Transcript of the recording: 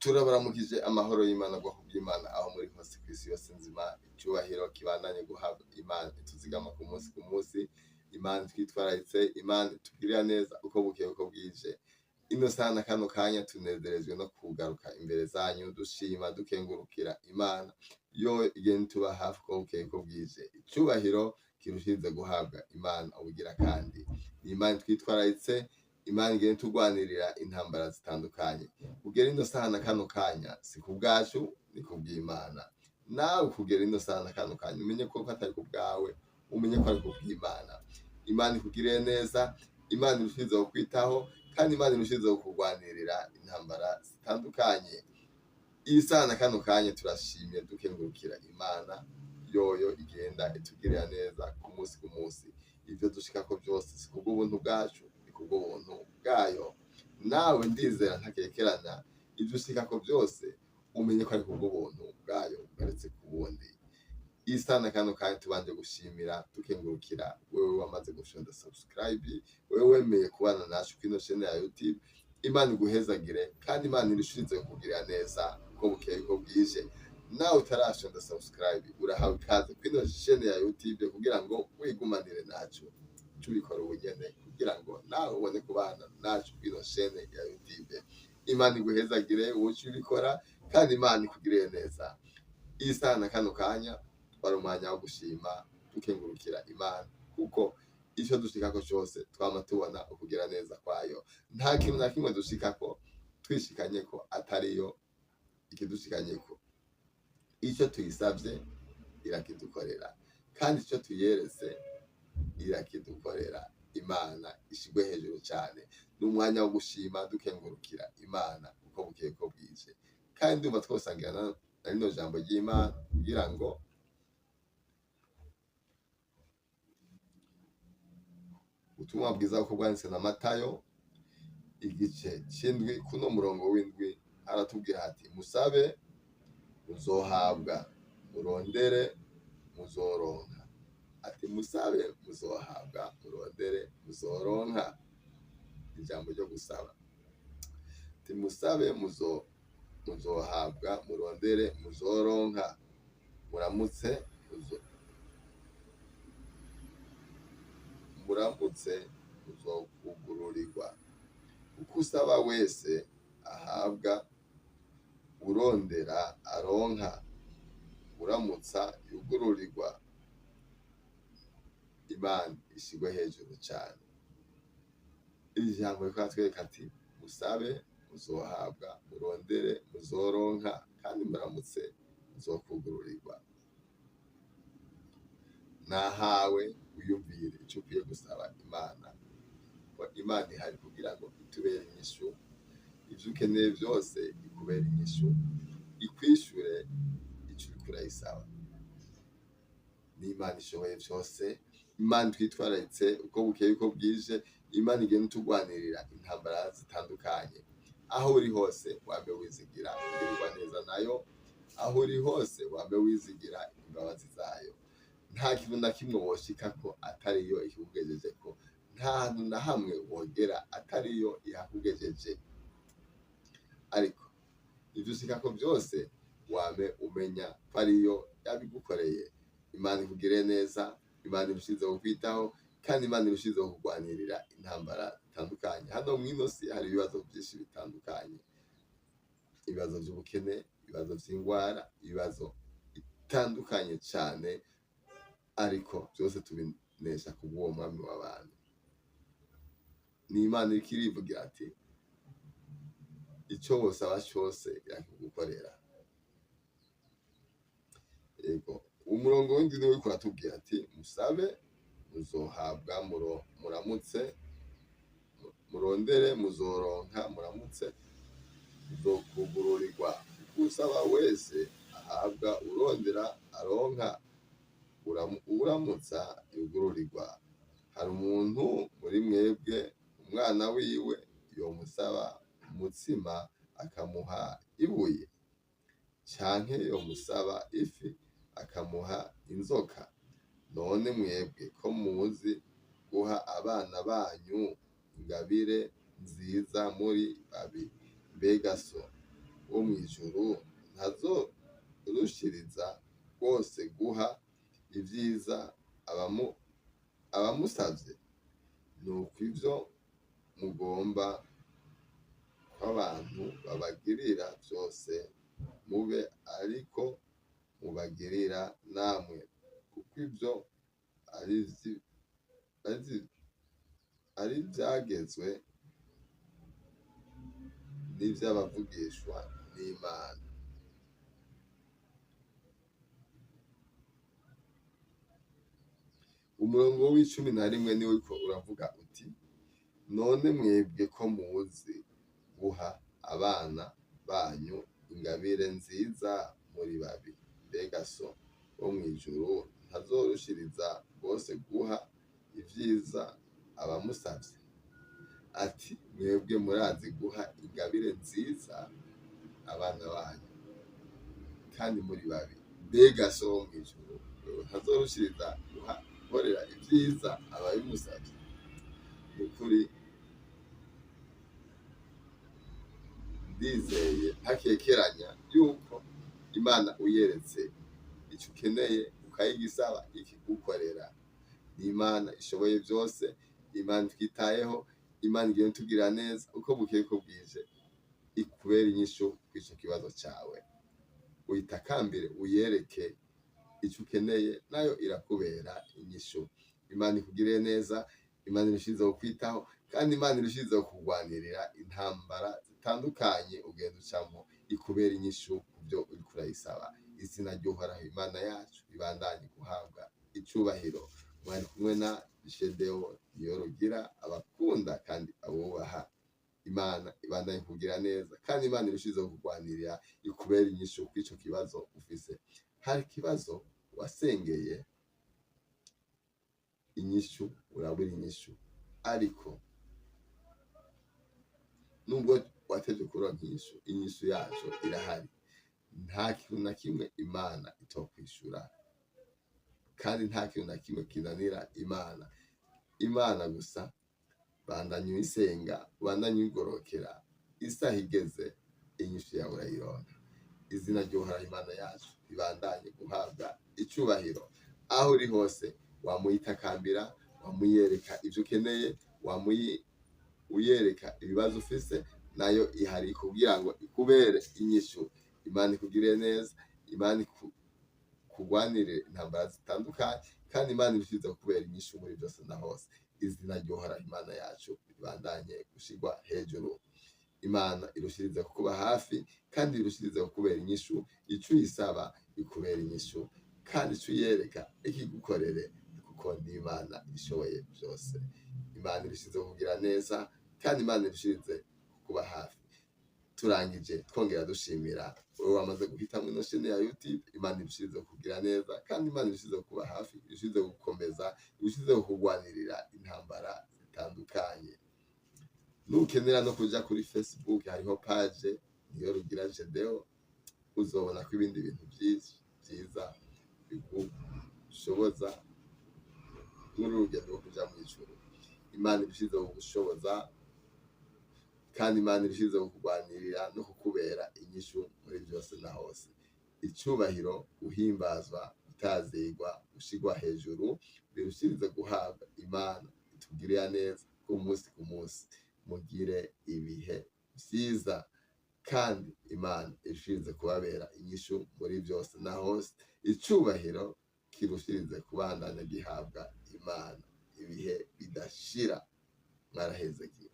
Turabaramukije amahoro y'Imana bwoko bw'Imana aho muri hose kw'isi yose nzima, icubahiro kibandanye guhabwa Imana ituzigama ku munsi ku munsi, Imana itwitwararitse, Imana itugirira neza uko bukeye uko bwije. Ino saha na kano kanya tunezerejwe no kugaruka imbere zanyu dushima dukengurukira Imana yo igenda ituba hafi uko bukeye uko bwije. Icubahiro kirushirize guhabwa Imana ubugira kandi. Ni Imana itwitwararitse, Imana igenda itugwanirira intambara zitandukanye. Kugera ino saha na kano kanya si ku bwacu, ni ku bw'Imana. Nawe kugera ino saha na kano kanya umenye ko atari ku bwawe, umenye ko ari ku bw'Imana. Imana ikugirire neza, Imana irushirize kukwitaho, kandi Imana irushirize kukurwanirira intambara zitandukanye. Iyi saha na kano kanya turashimye dukengurukira Imana yoyo igenda itugirira neza ku munsi ku munsi. Ivyo dushikako vyose si kubw'ubuntu bwacu, ni kubw'ubuntu bwayo. Nawe ndizera ntakekeranya ivyo ushikako vyose umenye ko ari kubw'ubuntu bwayo ugaretse ku bundi. Iyi saha na kano kanya tubanje gushimira dukengurukira wewe wamaze gufyonda subscribe, wewe wemeye kubana nacu kwino chaîne ya YouTube. Imana iguhezagire kandi Imana irushirize kukugirira neza uko bukeye uko bwije. Nawe utarafyonda subscribe urahawe ikaze kwino chaîne ya YouTube kugira ngo wigumanire nacu. Tubikora ubunyene kugira ngo nawe ubone kubana nacu kwino chaîne ya YouTube. Imana iguhezagire uce ubikora kandi Imana ikugirire neza. Iyi saha na kano kanya twari umwanya wo gushima dukengurukira Imana kuko ico dushikako cose twama tubona ukugira neza kwayo. Nta kintu na kimwe dushikako twishikanyeko atariyo ikidushikanyeko. Ico tuyisavye irakidukorera kandi ico tuyeretse irakidukorera. Imana ishigwe hejuru cane. Ni umwanya wo gushima dukengurukira Imana uko bukeye uko bwije. Kandi ndumva twosangira na rino jambo ry'Imana kugira ngo ubutumwa bwiza uko bwanditse na Matayo igice c'indwi kuno murongo w'indwi aratubwira ati musabe muzohabwa, murondere muzoronka. Ati musabe muzohabwa, murondere muzoronka. Ijambo ryo gusaba. Ati musabe muzohabwa, murondere muzoronka, muramutse muramutse muzokugururirwa. Uko usaba wese ahabwa, urondera aronka, uramutsa yugururirwa. Imana ishigwe hejuru cane. Iri jambo riko riratwereka ati musabe muzohabwa, murondere muzoronka, kandi muramutse muzokugururirwa. Nahawe wiyumvire ico ukwiye gusaba Imana. Imana ihari kugira ngo itubere inyishu, ivyo ukeneye vyose ikubere inyishu, ikwishure ico uriko urayisaba. Ni Imana ishoboye vyose, Imana itwitwararitse uko bukeye uko bwije, Imana igenda itugwanirira intambara zitandukanye. Aho uri hose wame wizigira kugirirwa neza nayo, aho uri hose wame wizigira imbabazi zayo. Nta kintu na kimwe woshikako atariyo ikikugejejeko, nta hantu na hamwe wogera atariyo ihakugejeje. Ariko ivyo ushikako vyose wame umenya ko ariyo yabigukoreye. Imana ikugirire neza, Imana irushirize kukwitaho, kandi Imana irushirize kukugwanirira intambara zitandukanye. Hano mw'ino si hari ibibazo vyinshi bitandukanye, ibibazo vy'ubukene, ibibazo vy'ingwara, ibibazo bitandukanye cane, ariko vyose tubinesha kubw'uwo mwami w'abantu. Ni Imana iriko irivugira ati ico wosaba cose irakigukorera. Yego, umurongo w'indwi niwo uriko uratubwira ati musabe muzohabwa, muramutse murondere muzoronka, muramutse muzokugururirwa. Uko usaba wese ahabwa, urondera aronka, uramutsa yugururirwa. Hari umuntu muri mwebwe umwana wiwe yomusaba umutsima akamuha ibuye, canke yomusaba ifi akamuha inzoka? None mwebwe ko muzi guha abana banyu ingabire nziza muri babi, mbega so wo mw'ijuru ntazorushiriza rwose guha ivyiza abamusavye? Nuko ivyo mugomba ko abantu babagirira vyose, mube ariko mubagirira namwe, kuko ivyo ari ivyagezwe n'ivy'abavugishwa n'Imana. Umurongo w'11 niwo uriko uravuga uti: none mwebwe ko muzi guha abana banyu ingabire nziza muri babi, mbega So wo mw'ijuru ntazorushiriza rwose guha ivyiza abamusavye? Ati: mwebwe murazi guha ingabire nziza abana banyu kandi muri babi, mbega So wo mw'ijuru ntazorushiriza guha gukorera ivyiza ababimusavye? Nukuri ndizeye ntakekeranya yuko Imana uyeretse ico ukeneye ukayigisaba ikigukorera. Ni Imana ishoboye vyose, Imana itwitayeho, Imana igenda itugirira neza uko bukeye uko bwije, ikubera inyishu kw'ico kibazo cawe. Uyitakambire, uyereke ico ukeneye, nayo irakubera inyishu. Imana ikugirire neza, Imana irushirize kukwitaho, kandi Imana irushirize kukugwanirira intambara zitandukanye ugenda ucamwo, ikubera inyishu kuvyo uriko urayisaba. Izina ry'Uhoraho Imana yacu ribandanye guhabwa icubahiro. Mwari kumwe na Gedeon Niyorugira, abakunda kandi abubaha. Imana ibandanye kugira neza, kandi Imana irushirize kukugwanirira, ikubera inyishu kw'ico kibazo ufise. Hari ikibazo wasengeye inyishu, urabura inyishu, ariko nubwo wateje kuronka inyishu, inyishu yaco irahari. Nta kintu na kimwe Imana itokwishura, kandi nta kintu na kimwe kinanira Imana. Imana gusa bandanya uyisenga, bandanya uyigororokera, isaha igeze inyishu yawe urayironka. Izina ry'Uhoraho Imana yacu ribandanye guhabwa icubahiro. Aho uri hose wamuyitakambira, wamuyereka ivyo ukeneye, uyereka ibibazo ufise, nayo ihari kugira ngo ikubere inyishu. Imana ikugirire neza, Imana ikugwanire intambara zitandukanye, kandi Imana irushirize kukubera inyishu muri vyose na hose. Izina ry'Uhoraho Imana yacu ribandanye gushirwa hejuru. Imana irushirize kukuba hafi, kandi irushirize kukubera inyishu. Ico uyisaba ikubera inyishu, kandi ico uyereka ikigukorere, kuko ni Imana ishoboye vyose. Imana irushirize kukugira neza, kandi Imana irushirize kukuba hafi. Turangije twongera dushimira wewe wamaze guhitamwo ino shene ya YouTube. Imana irushirize kukugira neza, kandi Imana irushirize kukuba hafi, irushirize gukomeza, irushirize kukugwanirira intambara zitandukanye. Nukenera no kuja kuri Facebook, hariho page Niyorugira Gedeon, uzobona ko ibindi bintu vyinshi vyiza bigushoboza muri urugendo rwo kuja mw'ijuru. Imana irushirize kugushoboza, kandi Imana irushirize kukugwanirira no kukubera inyishu muri vyose na hose. Icubahiro, guhimbazwa, gutazigwa, gushirwa hejuru birushirize guhabwa Imana itugirira neza ku munsi ku munsi. Mugire ibihe vyiza, kandi Imana irushirize kubabera inyishu muri vyose na hose. Icubahiro kirushirize kubandanya gihabwa Imana ibihe bidashira. Mwarahezagiwe.